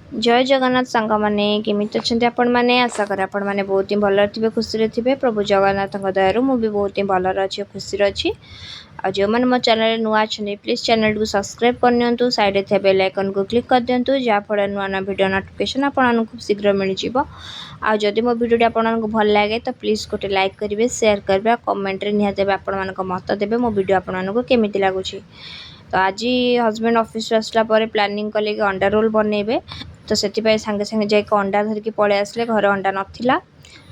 ଜୟ ଜଗନ୍ନାଥ ସାଙ୍ଗମାନେ, କେମିତି ଅଛନ୍ତି ଆପଣମାନେ? ଆଶା କରେ ଆପଣମାନେ ବହୁତ ହିଁ ଭଲରେ ଥିବେ, ଖୁସିରେ ଥିବେ। ପ୍ରଭୁ ଜଗନ୍ନାଥଙ୍କ ଦୟାରୁ ମୁଁ ବି ବହୁତ ହିଁ ଭଲରେ ଅଛି, ଖୁସିରେ ଅଛି। ଆଉ ଯେଉଁମାନେ ମୋ ଚ୍ୟାନେଲରେ ନୂଆ ଅଛନ୍ତି, ପ୍ଲିଜ୍ ଚ୍ୟାନେଲଟିକୁ ସବସ୍କ୍ରାଇବ୍ କରିନିଅନ୍ତୁ, ସାଇଡ଼୍ରେ ଥିବା ବେଲ୍ ଆଇକନ୍କୁ କ୍ଲିକ୍ କରିଦିଅନ୍ତୁ, ଯାହାଫଳରେ ନୂଆ ନୂଆ ଭିଡ଼ିଓ ନୋଟିଫିକେସନ୍ ଆପଣମାନଙ୍କୁ ଖୁବ୍ ଶୀଘ୍ର ମିଳିଯିବ। ଆଉ ଯଦି ମୋ ଭିଡ଼ିଓଟି ଆପଣମାନଙ୍କୁ ଭଲ ଲାଗେ ତ ପ୍ଲିଜ୍ ଗୋଟେ ଲାଇକ୍ କରିବେ, ସେୟାର କରିବେ ଆଉ କମେଣ୍ଟରେ ନିହାତି ଭାବେ ଆପଣମାନଙ୍କ ମତ ଦେବେ ମୋ ଭିଡ଼ିଓ ଆପଣମାନଙ୍କୁ କେମିତି ଲାଗୁଛି। ତ ଆଜି ହଜବେଣ୍ଡ ଅଫିସରୁ ଆସିଲା ପରେ ପ୍ଲାନିଂ କଲେ କି ଅଣ୍ଡା ରୋଲ୍ ବନେଇବେ, ତ ସେଥିପାଇଁ ସାଙ୍ଗେ ସାଙ୍ଗେ ଯାଇକି ଅଣ୍ଡା ଧରିକି ପଳେଇ ଆସିଲେ। ଘରେ ଅଣ୍ଡା ନଥିଲା,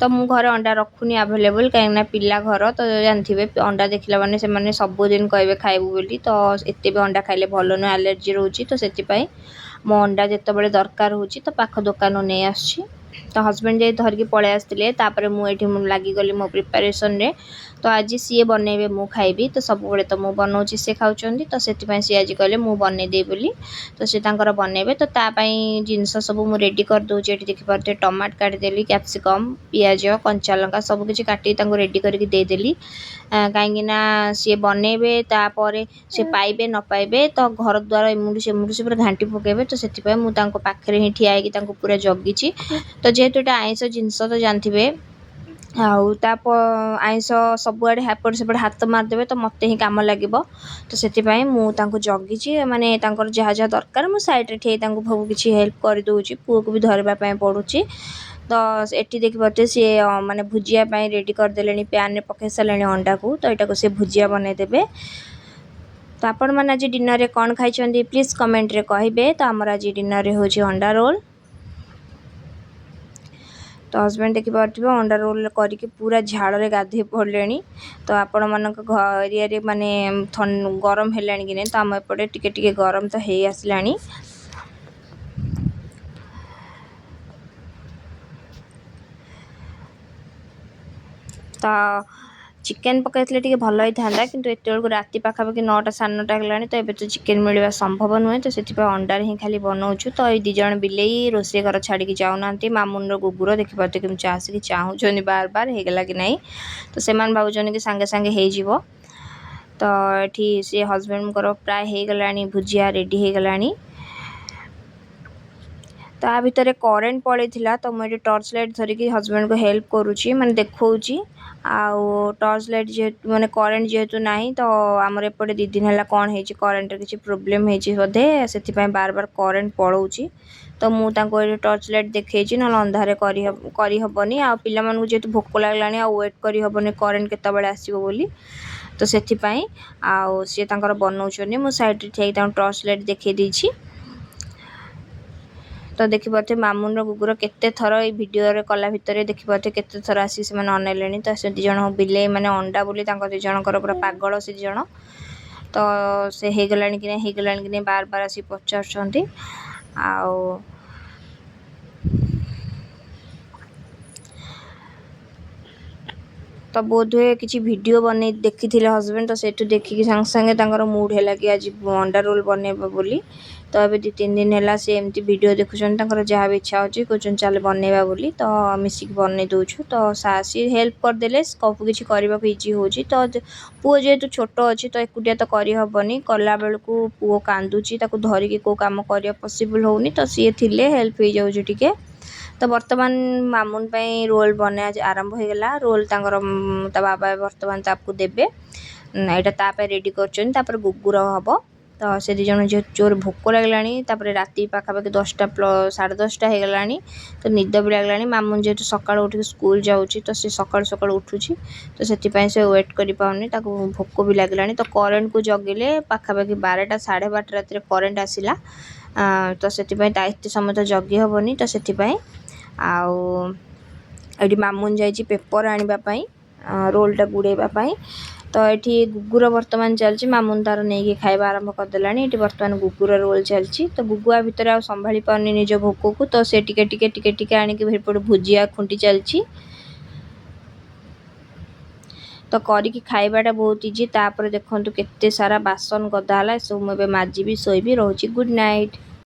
ତ ମୁଁ ଘରେ ଅଣ୍ଡା ରଖୁନି ଆଭେଲେବୁଲ୍, କାହିଁକିନା ପିଲା ଘର ତ ଜାଣିଥିବେ, ଅଣ୍ଡା ଦେଖିଲା ମାନେ ସେମାନେ ସବୁଦିନ କହିବେ ଖାଇବୁ ବୋଲି। ତ ଏତେ ବି ଅଣ୍ଡା ଖାଇଲେ ଭଲ ନୁହେଁ, ଆଲର୍ଜି ରହୁଛି। ତ ସେଥିପାଇଁ ମୋ ଅଣ୍ଡା ଯେତେବେଳେ ଦରକାର ହେଉଛି ତ ପାଖ ଦୋକାନରୁ ନେଇ ଆସୁଛି। ତ ହଜବେଣ୍ଡ ଯାଇ ଧରିକି ପଳେଇ ଆସିଥିଲେ। ତାପରେ ମୁଁ ଏଇଠି ମୁଁ ଲାଗିଗଲି ମୋ ପ୍ରିପାରେସନ୍ରେ। ତ ଆଜି ସିଏ ବନେଇବେ, ମୁଁ ଖାଇବି। ତ ସବୁବେଳେ ତ ମୁଁ ବନଉଛି, ସିଏ ଖାଉଛନ୍ତି। ତ ସେଥିପାଇଁ ସିଏ ଆଜି କହିଲେ ମୁଁ ବନେଇଦେବି ବୋଲି, ତ ସେ ତାଙ୍କର ବନେଇବେ। ତ ତା ପାଇଁ ଜିନିଷ ସବୁ ମୁଁ ରେଡ଼ି କରିଦେଉଛି। ଏଠି ଦେଖିପାରୁଥିବେ ଟମାଟୋ କାଟିଦେଲି, କ୍ୟାପ୍ସିକମ୍, ପିଆଜ, କଞ୍ଚା ଲଙ୍କା ସବୁକିଛି କାଟିକି ତାଙ୍କୁ ରେଡ଼ି କରିକି ଦେଇଦେଲି, କାହିଁକିନା ସିଏ ବନେଇବେ, ତାପରେ ସେ ପାଇବେ ନ ପାଇବେ ତ ଘର ଦ୍ୱାର ଏମୁଣ୍ଡୁ ସେମୁଣ୍ଡୁ ସେ ପୁରା ଘାଣ୍ଟି ପକାଇବେ। ତ ସେଥିପାଇଁ ମୁଁ ତାଙ୍କ ପାଖରେ ହିଁ ଠିଆ ହେଇକି ତାଙ୍କୁ ପୁରା ଜଗିଛି। ତ ଯେହେତୁ ଏଇଟା ଆଇଁଷ ଜିନିଷ ତ ଜାଣିଥିବେ, ଆଉ ତା ଆଇଁଷ ସବୁଆଡ଼େ ଏପଟ ସେପଟେ ହାତ ମାରିଦେବେ, ତ ମୋତେ ହିଁ କାମ ଲାଗିବ। ତ ସେଥିପାଇଁ ମୁଁ ତାଙ୍କୁ ଜଗିଛି, ମାନେ ତାଙ୍କର ଯାହା ଯାହା ଦରକାର ମୁଁ ସାଇଡ଼୍ରେ ଠିଆ ହେଇ ତାଙ୍କୁ ସବୁ କିଛି ହେଲ୍ପ କରିଦେଉଛି। ପୁଅକୁ ବି ଧରିବା ପାଇଁ ପଡ଼ୁଛି। ତ ଏଠି ଦେଖିପାରୁଥିବେ ସିଏ ମାନେ ଭୁଜିଆ ପାଇଁ ରେଡ଼ି କରିଦେଲେଣି, ପ୍ୟାନ୍ରେ ପକାଇ ସାରିଲେଣି ଅଣ୍ଡାକୁ। ତ ଏଇଟାକୁ ସେ ଭୁଜିଆ ବନେଇଦେବେ। ତ ଆପଣମାନେ ଆଜି ଡିନରରେ କ'ଣ ଖାଇଛନ୍ତି ପ୍ଲିଜ୍ କମେଣ୍ଟରେ କହିବେ। ତ ଆମର ଆଜି ଡିନରରେ ହେଉଛି ଅଣ୍ଡା ରୋଲ୍। ତ ହଜବେଣ୍ଡ ଦେଖିପାରୁଥିବେ ଅଣ୍ଡା ରୋଲ୍ କରିକି ପୁରା ଝାଳରେ ଗାଧୋଇ ପଡ଼ିଲେଣି। ତ ଆପଣମାନଙ୍କ ଏରିଆରେ ମାନେ ଗରମ ହେଲାଣି କି ନାହିଁ? ତ ଆମ ଏପଟେ ଟିକେ ଟିକେ ଗରମ ତ ହେଇ ଆସିଲାଣି। ତ ଚିକେନ୍ ପକାଇଥିଲେ ଟିକେ ଭଲ ହେଇଥାନ୍ତା, କିନ୍ତୁ ଏତେବେଳକୁ ରାତି ପାଖାପାଖି 9ଟା 9:30 ହେଲାଣି, ତ ଏବେ ତ ଚିକେନ୍ ମିଳିବା ସମ୍ଭବ ନୁହେଁ। ତ ସେଥିପାଇଁ ଅଣ୍ଡାରେ ହିଁ ଖାଲି ବନଉଛୁ। ତ ଏଇ 2 ଜଣ ବିଲେଇ ରୋଷେଇ ଘର ଛାଡ଼ିକି ଯାଉନାହାନ୍ତି। ମାମୁନର ଗୁଗୁର ଦେଖିପାରୁଥିବେ କେମିତି ଆସିକି ଚାହୁଁଛନ୍ତି ବାର ବାର ହେଇଗଲା କି ନାହିଁ। ତ ସେମାନେ ଭାବୁଛନ୍ତି କି ସାଙ୍ଗେ ସାଙ୍ଗେ ହେଇଯିବ। ତ ଏଠି ସେ ହଜବେଣ୍ଡଙ୍କର ପ୍ରାୟ ହେଇଗଲାଣି, ଭୁଜିଆ ରେଡ଼ି ହେଇଗଲାଣି। ତା ଭିତରେ କରେଣ୍ଟ ପଳେଇଥିଲା, ତ ମୁଁ ଏଠି ଟର୍ଚ୍ଚ ଲାଇଟ୍ ଧରିକି ହଜବେଣ୍ଡକୁ ହେଲ୍ପ କରୁଛି, ମାନେ ଦେଖାଉଛି। ଆଉ ଟର୍ଚ୍ଚ ଲାଇଟ୍ ଯେହେତୁ ମାନେ କରେଣ୍ଟ ଯେହେତୁ ନାହିଁ, ତ ଆମର ଏପଟେ 2 ଦିନ ହେଲା କ'ଣ ହେଇଛି, କରେଣ୍ଟର କିଛି ପ୍ରୋବ୍ଲେମ୍ ହେଇଛି ବୋଧେ, ସେଥିପାଇଁ ବାର ବାର କରେଣ୍ଟ ପଳଉଛି। ତ ମୁଁ ତାଙ୍କୁ ଏଠି ଟର୍ଚ୍ଚ ଲାଇଟ୍ ଦେଖେଇଛି, ନହେଲେ ଅନ୍ଧାରେ କରିହେବନି। ଆଉ ପିଲାମାନଙ୍କୁ ଯେହେତୁ ଭୋକ ଲାଗିଲାଣି, ଆଉ ୱେଟ୍ କରିହେବନି କରେଣ୍ଟ କେତେବେଳେ ଆସିବ ବୋଲି। ତ ସେଥିପାଇଁ ଆଉ ସିଏ ତାଙ୍କର ବନଉଛନ୍ତି, ମୁଁ ସାଇଡ଼୍ରେ ଠିଆ ହେଇକି ତାଙ୍କୁ ଟର୍ଚ୍ଚ ଲାଇଟ୍ ଦେଖେଇ ଦେଇଛି। ତ ଦେଖିପାରୁଥିବେ ମାମୁନର ଗୁଗୁର କେତେ ଥର ଏଇ ଭିଡ଼ିଓରେ କଲା ଭିତରେ ଦେଖିପାରୁଥିବେ କେତେ ଥର ଆସିକି ସେମାନେ ଅନେଇଲେଣି। ତ ସେ 2 ଜଣ ବିଲେଇ ମାନେ ଅଣ୍ଡା ବୋଲି ତାଙ୍କ 2 ଜଣଙ୍କର ପୁରା ପାଗଳ ସେ 2 ଜଣ। ତ ସେ ହେଇଗଲାଣି କି ନାହିଁ, ହେଇଗଲାଣି କି ନାହିଁ ବାର ବାର ଆସିକି ପଚାରୁଛନ୍ତି। ଆଉ ତ ବୋଧହୁଏ କିଛି ଭିଡ଼ିଓ ବନେଇ ଦେଖିଥିଲେ ହଜବେଣ୍ଡ, ତ ସେଇଠୁ ଦେଖିକି ସାଙ୍ଗେ ସାଙ୍ଗେ ତାଙ୍କର ମୁଡ଼୍ ହେଲା କି ଆଜି ଅଣ୍ଡା ରୋଲ୍ ବନେଇବ ବୋଲି। ତ ଏବେ 2 3 ଦିନ ହେଲା ସେ ଏମିତି ଭିଡ଼ିଓ ଦେଖୁଛନ୍ତି, ତାଙ୍କର ଯାହା ବି ଇଚ୍ଛା ହେଉଛି କହୁଛନ୍ତି ଚାଲ ବନେଇବା ବୋଲି, ତ ମିଶିକି ବନେଇ ଦେଉଛୁ। ତ ସିଏ ହେଲ୍ପ କରିଦେଲେ ସବୁ କିଛି କରିବାକୁ ଇଜି ହେଉଛି। ତ ପୁଅ ଯେହେତୁ ଛୋଟ ଅଛି, ତ ଏକୁଟିଆ ତ କରିହେବନି, କଲାବେଳକୁ ପୁଅ କାନ୍ଦୁଛି, ତାକୁ ଧରିକି କେଉଁ କାମ କରିବା ପସିବଲ୍ ହେଉନି। ତ ସିଏ ଥିଲେ ହେଲ୍ପ ହେଇଯାଉଛି ଟିକେ। ତ ବର୍ତ୍ତମାନ ମାମୁନ ପାଇଁ ରୋଲ୍ ବନେଇବା ଆରମ୍ଭ ହେଇଗଲା। ରୋଲ୍ ତାଙ୍କର ତା ବାବା ବର୍ତ୍ତମାନ ତାକୁ ଦେବେ, ଏଇଟା ତା ପାଇଁ ରେଡ଼ି କରୁଛନ୍ତି। ତାପରେ ଗୁଗୁର ହବ। ତ ସେ 2 ଜଣ ଯେହେତୁ ଜୋର ଭୋକ ଲାଗିଲାଣି, ତାପରେ ରାତି ପାଖାପାଖି 10ଟା 10:30 ହେଇଗଲାଣି, ତ ନିଦ ବି ଲାଗିଲାଣି। ମାମୁନ ଯେହେତୁ ସକାଳୁ ଉଠିକି ସ୍କୁଲ ଯାଉଛି, ତ ସେ ସକାଳୁ ସକାଳୁ ଉଠୁଛି, ତ ସେଥିପାଇଁ ସେ ୱେଟ୍ କରିପାରୁନି, ତାକୁ ଭୋକ ବି ଲାଗିଲାଣି। ତ କରେଣ୍ଟକୁ ଜଗିଲେ ପାଖାପାଖି 12ଟା 12:30 ରାତିରେ କରେଣ୍ଟ ଆସିଲା। ତ ସେଥିପାଇଁ ତା ଏତେ ସମୟ ତ ଜଗି ହେବନି। ତ ସେଥିପାଇଁ ଆଉ ଏଠି ମାମୁନ ଯାଇଛି ପେପର୍ ଆଣିବା ପାଇଁ, ରୋଲଟା ଗୁଡ଼େଇବା ପାଇଁ। ତ ଏଠି ଗୁଗୁର ବର୍ତ୍ତମାନ ଚାଲିଛି, ମାମୁନ ତାର ନେଇକି ଖାଇବା ଆରମ୍ଭ କରିଦେଲାଣି। ଏଠି ବର୍ତ୍ତମାନ ଗୁଗୁର ରୋଲ ଚାଲିଛି। ତ ଗୁଗୁଆ ଭିତରେ ଆଉ ସମ୍ଭାଳି ପାରୁନି ନିଜ ଭୋକକୁ, ତ ସେ ଟିକେ ଟିକେ ଟିକେ ଟିକେ ଆଣିକି ଏପଟେ ଭୁଜିଆ ଖୁଣ୍ଟି ଚାଲିଛି। ତ କରିକି ଖାଇବାଟା ବହୁତ ଇଜି। ତାପରେ ଦେଖନ୍ତୁ କେତେ ସାରା ବାସନ ଗଦା ହେଲା, ଏସବୁ ମୁଁ ଏବେ ମାଜିବି, ଶୋଇବି, ରହୁଛି। Good night.